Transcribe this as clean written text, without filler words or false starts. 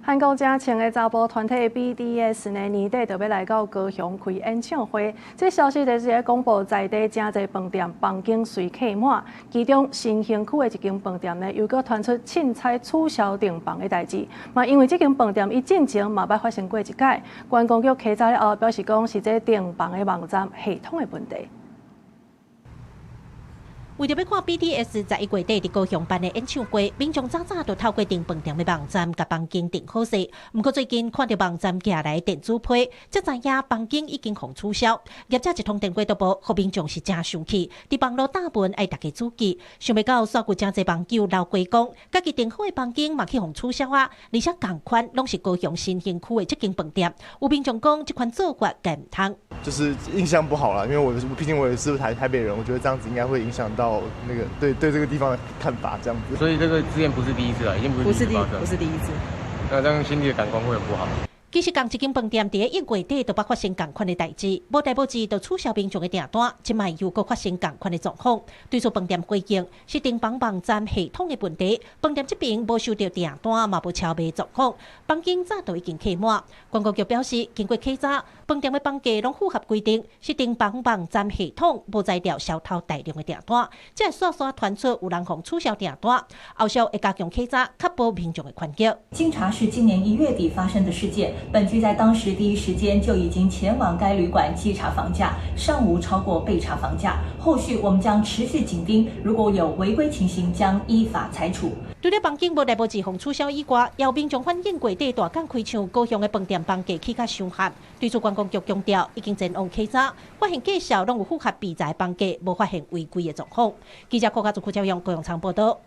韓國誠穿的查埔團體 BTS 呢，年底就欲來到高雄開演唱會。這消息就是咧公布，在地誠濟飯店房間隨客滿，其中新興區的一間飯店呢，又閣傳出凊彩取消訂房的代誌。嘛，因為這間飯店伊進前嘛捌發生過一擺，觀光局稽查了後表示講是這訂房的網站系統的問題。為著欲看 BTS 11月底佇高雄辦的演唱會，民眾早早就透過訂飯店的網站共房間訂好勢。毋過最近看著網站寄來電子批，才知影房間已經予取消。業者一通電話都無，予民眾是誠生氣。佇網路打文愛大家注意，想袂到煞閣誠濟網友留回講，家己訂好的房間嘛去予取消啊，而且仝款攏是高雄新興區的這間飯店。有民眾講，這款做法敢毋通。就是印象不好啦，因為我畢竟我也是台北人，我覺得這樣子應該會影響到那個對這個地方的看法，這樣子。所以這個之前不是第一次啦，已經不是第一次，不是第一次。那這樣心裡的感官會很不好。其實仝一間飯店佇1月底就捌發生仝款的代誌，無代無誌就取消民眾的訂單，這擺又閣發生仝款的狀況。對此飯店回應是訂房網站系統的問題，飯店這邊無收著訂單，嘛無超賣狀況，房間早就已經客滿。觀光局表示，經過稽查，飯店的房價攏符合規定，是訂房網站系統無才調銷偷大量的訂單，才會煞煞傳出有人予取消訂單，後續會加強稽查，確保民眾的權益。經查是今年1月底發生的事件。本局在當時第一時間就已經前往該旅館稽查房價，尚無超過備查房價。後續我們將持續緊盯，如果有違規情形，將依法裁處。除了房間無代無誌予取消以外，也有民眾反映月底大港開唱，高雄的飯店房價起較傷懸。對此觀光局強調，已經前往稽查，發現價數攏有符合備載房價，無發現違規的狀況。記者郭家竹、郭朝陽高雄場報道。